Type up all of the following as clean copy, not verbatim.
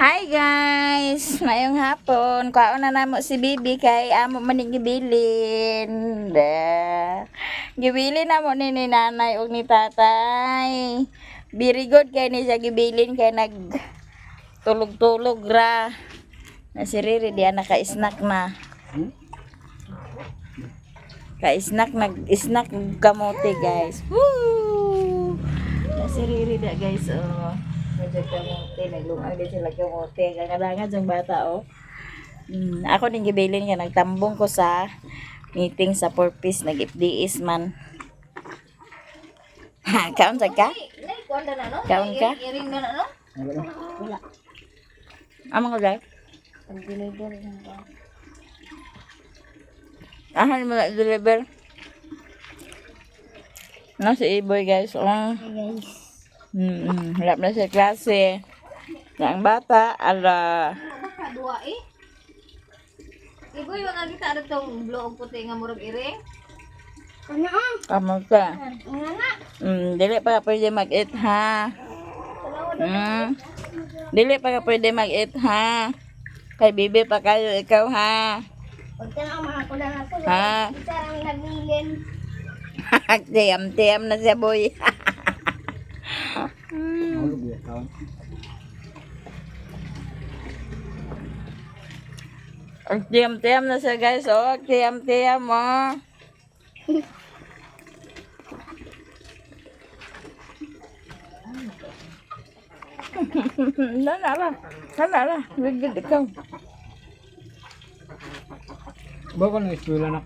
Hi guys! Mayong hapon. Kwaon na namo si Bibi kay amo man ning gibilin. Da. Gibilin namo ni nanay ug ni tatay. Very good kay ni siya gibilin kay nag tulog-tulog ra. Na si Riri diya naka-snack na. Ka-snack, nag-snack kamote, guys. Woo! Na si Riri da guys, oh. Medyo kamote, naglungag din sila kamote. Kakalangad yung bata, oh. Ako din gibilin kay nagtambong ko sa meeting sa purpose, nag-FDS man. Ha, kaon sa ka? Kaon ka? Wala. Amo ko guys. Pag-deliver lang ba? Ahan mo na deliver. No, si Iboy guys. Oh. Hi guys. Wala na sa klase. Na ang bata, ala. Dua eh. Iboy, wala kita ano tong blow og puti nga murag iring. Ano ah? Kamusta? Ano na? Dili pa ka pwede mag-eat ha. Dili pa ka pwede mag-eat ha. Kay bibi pa kayo ikaw ha. Huwag ka na mga kulang ako. Ha? Isa lang nabilin. Tiyam tiyam na siya, boy. Mahulog ya kaon. Ang tiyam tiyam na siya guys. Oh, tiyam tiyam oh. Nana ra. Nana ra. Bigid ikaw. Ba ko nang eskwela na.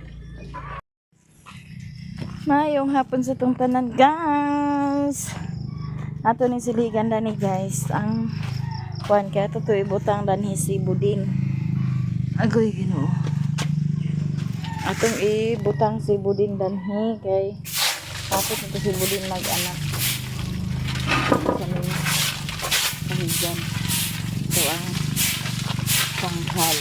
Mayong hapon sa tong tanan, guys. Ato ni siligan dani guys ang kuan kay ato to ibutang danhi si Budin. Agoy, Ginoo. Atong ibutang si Budin danhi kay tapos nito si Budin mag-anak. Sa mga kahigan. Ito ang tangkal.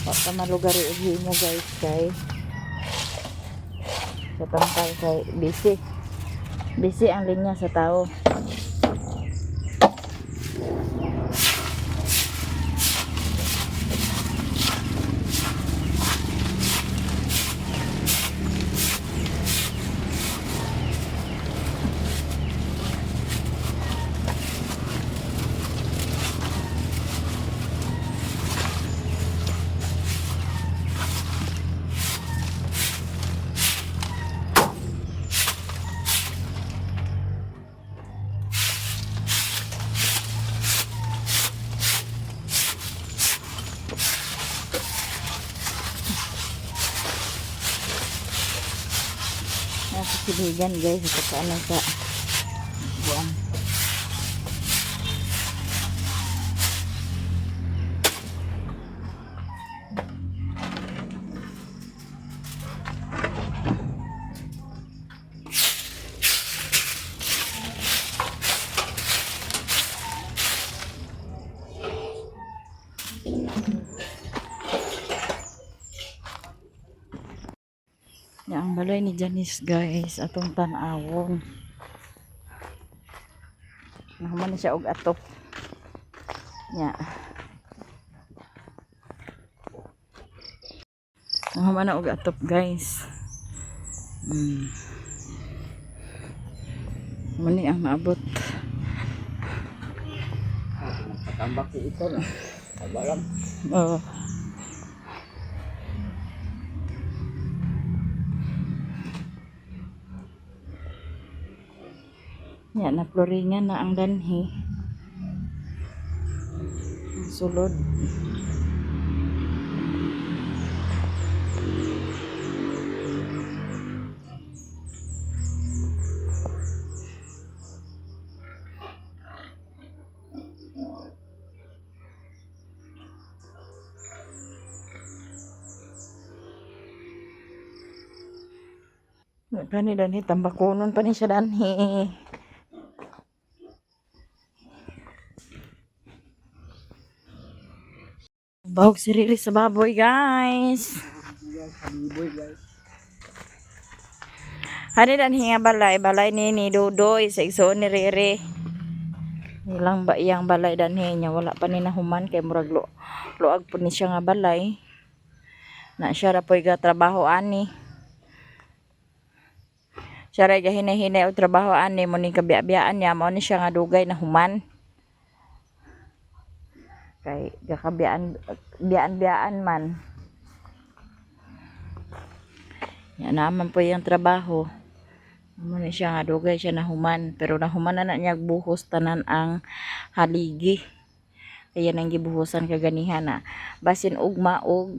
Wa pa malugari og himo guys kay sa tangkal kay busy. Busy ang linya sa tao. Nasa siligan guys, ito pa ano sa buwan. Ya, ang balay ni Janice guys, atong tan-awon. Nahuman na siya og atop. Ya. Nahuman na og atop guys. Muni ang maabot. Patambak ko ito na. Abalam. Oo. Ya, naploringan na ang danhi. Ang sulod. Kani danhi tambakonon pa ni siya danhi. Bahog si Riri sa baboy, guys. Biboy guys. Hani danhi nga balay, balay ni Dudoy sa igsoon ni Riri. Ilang ba iyang balay danhi niya wala pa ni nahuman kay murag luag pud ni siya nga balay. Na siya ra poy trabaho ani. Siya ra gahinay-hinay og trabaho ani mo ning kabiya-biyaan niya mao ni siya nga dugay na human. Kay gakabiyaan biyaan-biyaan man. Ya naman po iyang trabaho. Amo ni siya nga dugay siya nahuman pero nahuman na na niya buhos tanan ang haligi. Kaya nang gibuhusan kaganihan na basin ugma og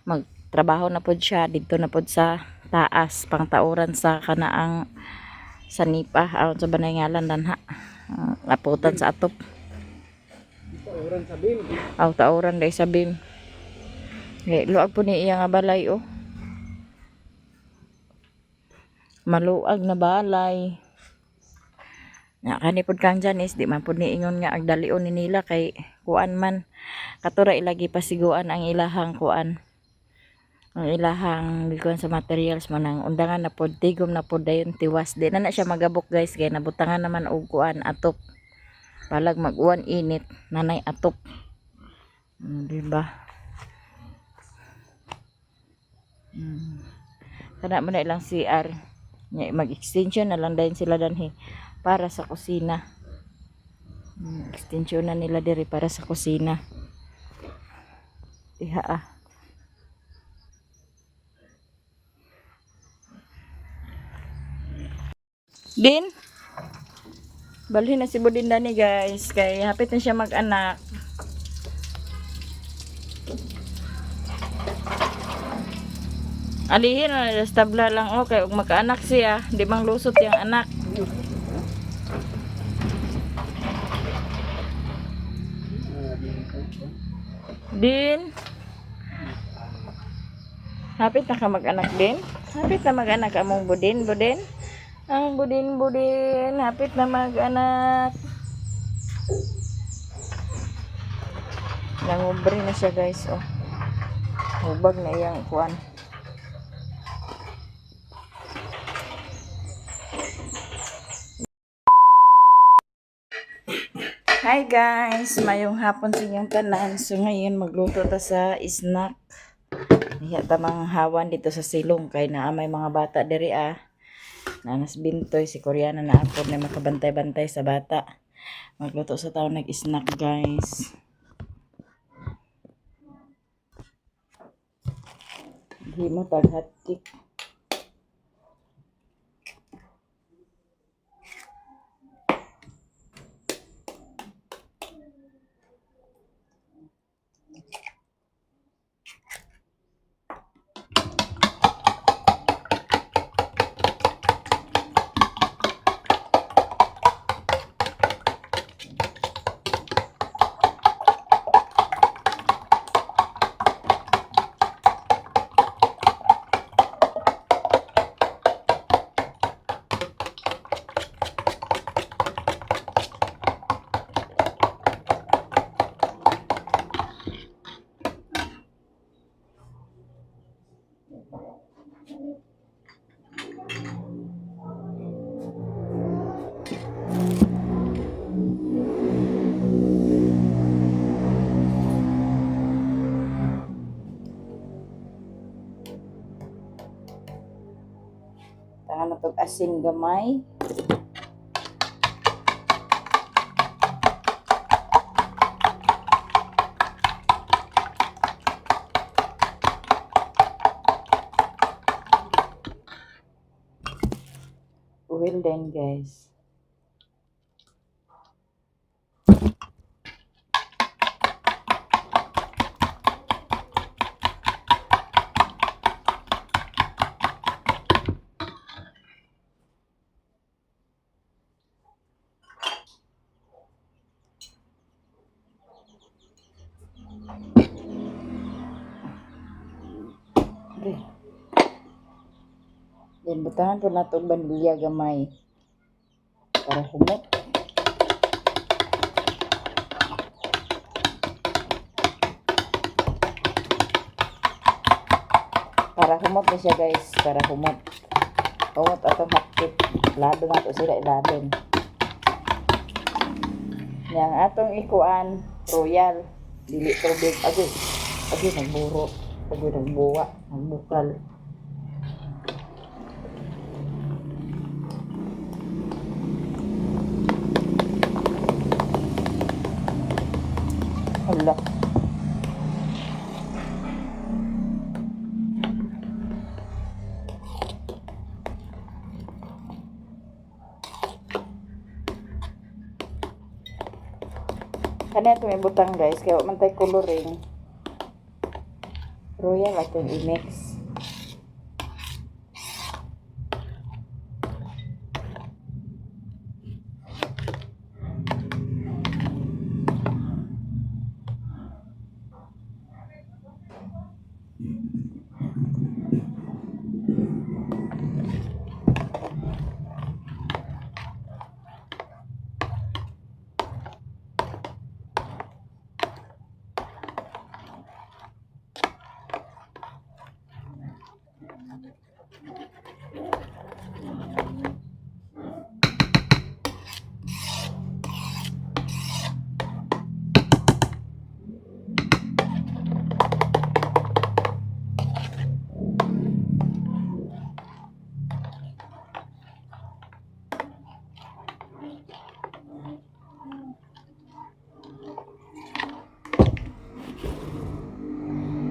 magtrabaho na pod siya didto na pod sa taas pangtauran sa kanaang sanipa aron sa banay ngalan danha. Ah, laputan sa atop. Tauran sa bim. Aw tauran dai sa bim. Eh, luag po ni iya nga balay oh. Maluag na balay. Na kani pud kang Janice, di man pud ni ingon nga agdalion ni nila kay kuan man. Katura ilagi pasiguan ang ilahang kuan. Ang ilahang gikuan sa materials man ang undangan na pod tigom na pod dayon tiwas. Di na na siya magabok guys kay nabutangan naman og kuan atop. Palag mag-uwan init, nanay atop. Di ba? Mm. Kana mo na ilang CR. Nya mag-extension na lang dayon sila danhi para sa kusina. Extension na nila diri para sa kusina. Iha ah. Din? Balhin na si Budin dani guys kay hapit na siya mag-anak. Alihin na tabla lang okay ug magkaanak siya, di bang lusot yung anak. Din. Hapit na ka mag-anak din? Hapit na mag-anak among budin, budin. Ang budin, budin. Hapit na mag-anak. Nangubre na siya guys, oh. Hubag na iyang kuan. Hi guys! Mayong hapon sa inyong tanan. So ngayon magluto ta sa snack. Niya ta mga hawan dito sa silong kay naa may mga bata diri ah. Nanas bintoy si Koreana na apod na makabantay-bantay sa bata. Magluto sa tao nag-snack guys. Himo tag hot cake. Tangan na tog asin gamay. Well done guys. Okay. Then butangan po nato og vanilya gamay para humot. Para humot na siya guys, para humot. Humot atong hot cake. Lado na to sila iladon. Yang atong ikuan royal dili tubig. Agoy. Agoy nagburo. Agoy nagbuwa, nagbukal. Hala. Kani atong ibutang guys, kaya wa man tay coloring. Royal atong i-mix.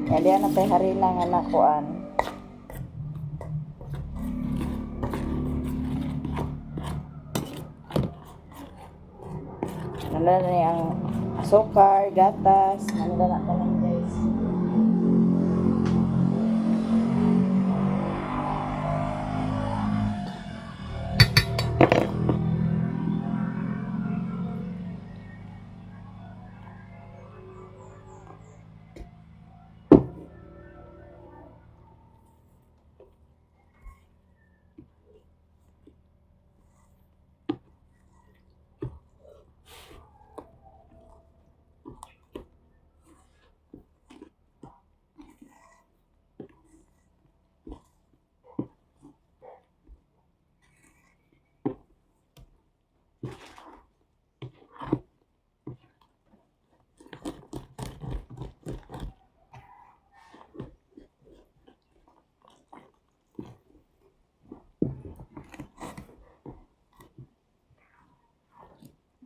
Kaya diyan na tay harina nga nakuan. Nanda na ang asukar, gatas, nanda na tanan guys.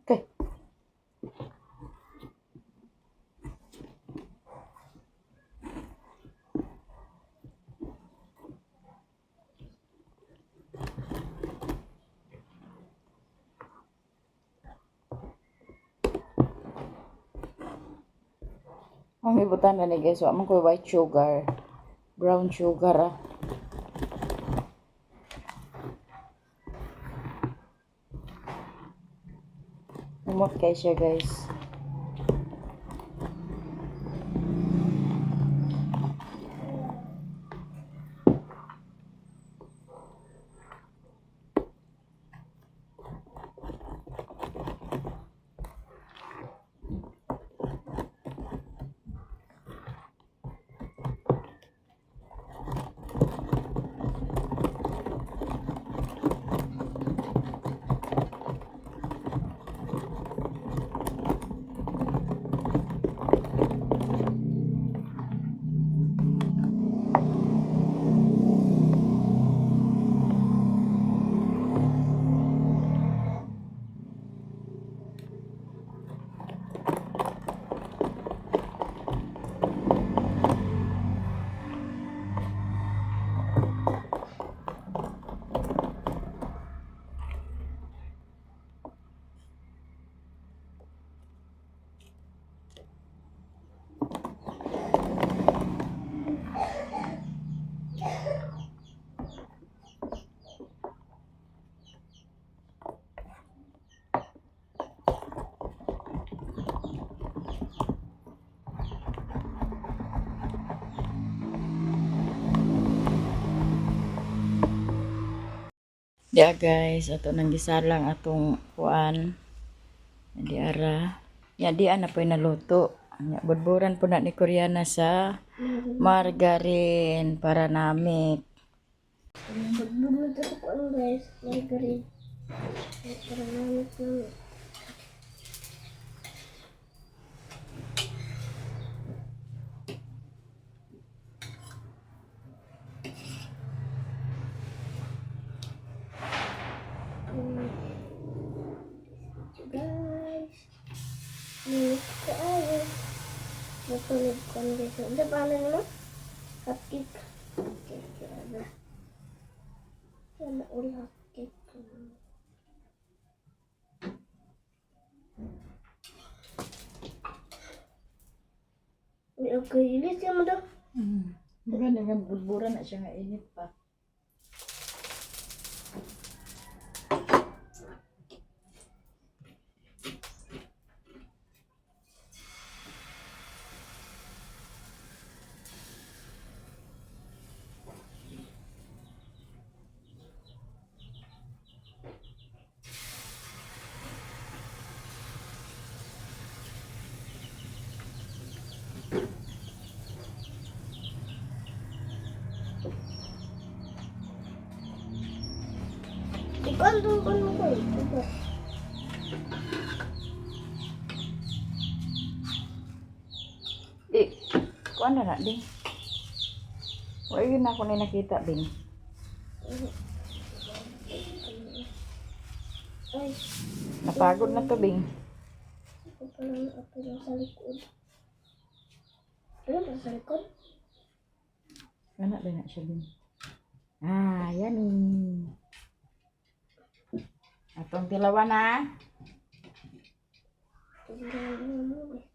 Okay. Ang ibutan na ni guys, wa man koy white sugar. Brown sugar ah. Umot kay siya guys. Yeah guys, ato nang gisalang atong kuan. Di ara. Ya di ana po'y naluto. Nya budburan po na ni Koreana sa margarine para namit. Magbubod ako kuan guys. Margarine. Para namit namin. Natulog ko na guys. Ano ba ano naman? Hot cake. Hot cake. Ano? Ano ulit hot cake? Uy, okay. Ilis mo daw. Maganda nga bulbura na siya nga init pa. Ikaw, ang tungkol mo ko eh. Ito. Di, kuan na na, ding. Wala yun ako ni nakita, Bing. Ay, Napagod na to, Bing. ito pala ang apel yung sa likod. Ano ba sa likod? Wala ba na siya, Bing? Ah, yummy. Atong tilawan na. Tignan mo eh.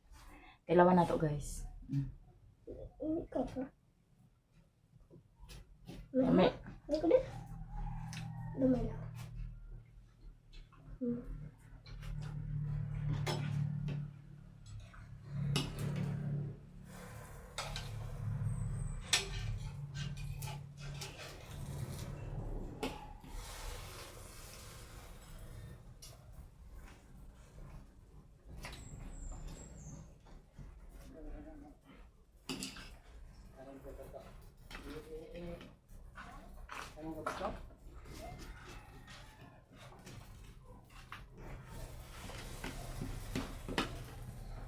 Tilawan na to, guys. Ikaw pa. May, May ko din. Dumay lang.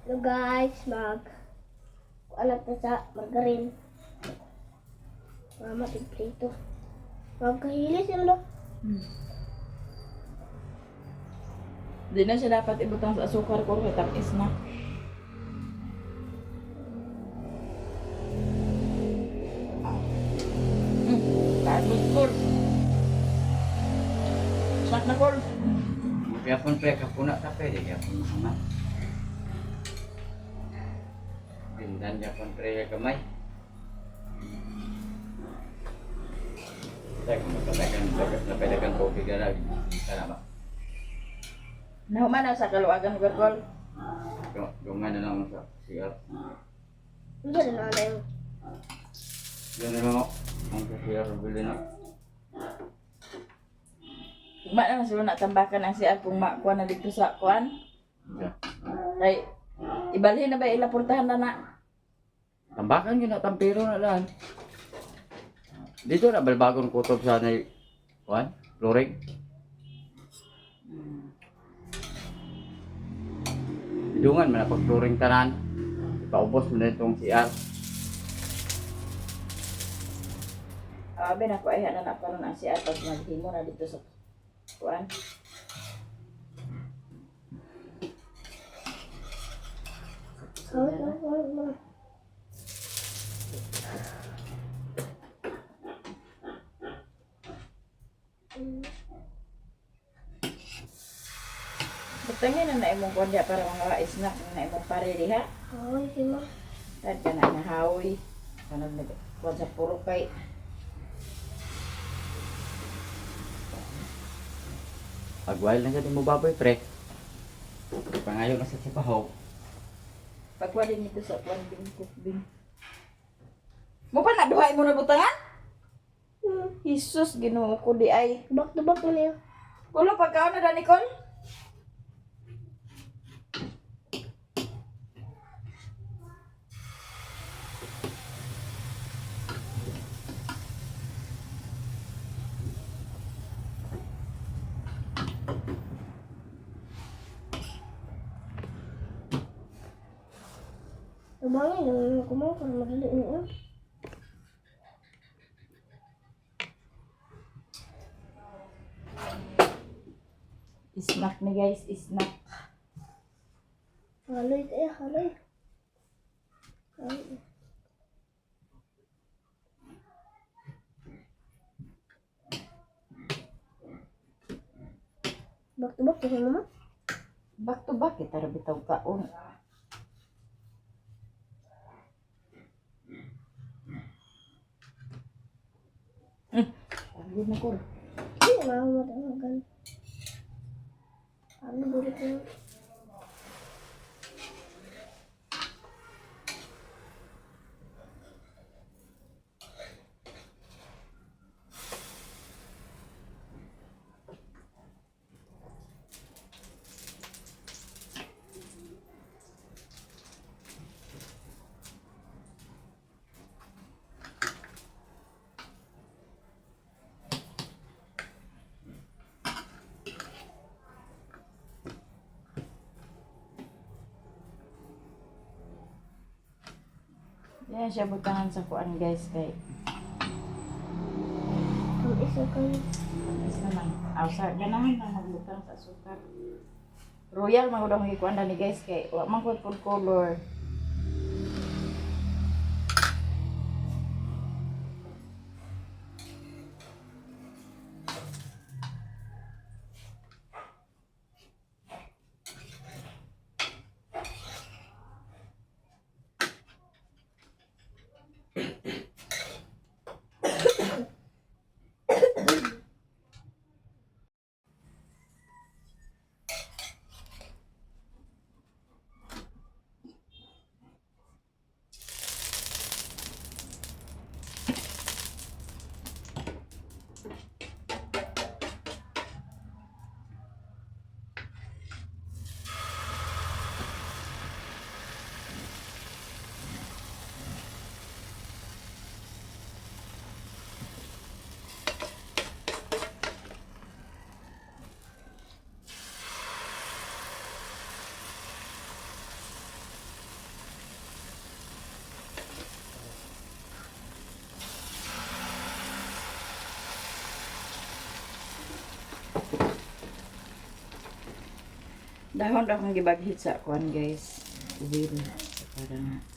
Hello guys, mag alam na sa margarine. Mama, tigprito. Magkahilis yun lo. Di na siya dapat ibutang sa asukar ko kay tamis na. Pagod ko. Snack na kol. Gyapon pre kapuna ta pre di gyapon mahaman. Dindan gyapon pre gamay. Tay kung magkatagan napaidagan tubig na sana ba? Nahuman na sa kaluagan lugar kol. Gamay na lang sa CR. Hindi na na yun. Yan na lang ako. Ang sa CR bili na. Ugma na sila natambakan ang siya kung makuha na dito sa kuan. Yeah. Kay ibalhin na ba ilaportahan na na. Tambakan yun na tampero na lang. Dito na balbagon kutob sa na kuan, flooring. Idungan man na pag flooring tanan. Ipaubos mo na itong CR. Abi na ko ay na na karon ang siya pag maghimo na dito sa kuan. Kawit na, kawit na. Butangin na na imong kuan diha para mga snack na imong pare diha. Kawit si ma. Tad ka na nahawi. Kanag nag kuan sa puro kay Pagwal na sa di mo baboy pre. Pangayo na sa trabaho. Pagkuha din nito sa kuan bing cook bing. Mo pa na duhay mo na butangan? Jesus Ginoo ko di ay. Back to back mo na yun. Kulo pagkaon na da Nicole. Sabangin, yung kumain ko, madali na yun. Snack ni guys, snack. Haloy tayo, haloy. Ay. Back to back, kasi naman. Back to back kita ra bitaw kaon. Pagod na ko. Hindi na ako matawagan. Ano bulit na? Yan siya butangan sa kuan guys kay Ang isa kayo. is naman. Aw sa ganahan na magbutang sa asukar. Royal man gud akong gikuan ni guys kay wa man ko food color. Dahon ra akong gibaghit sa kuan guys. Will para nga.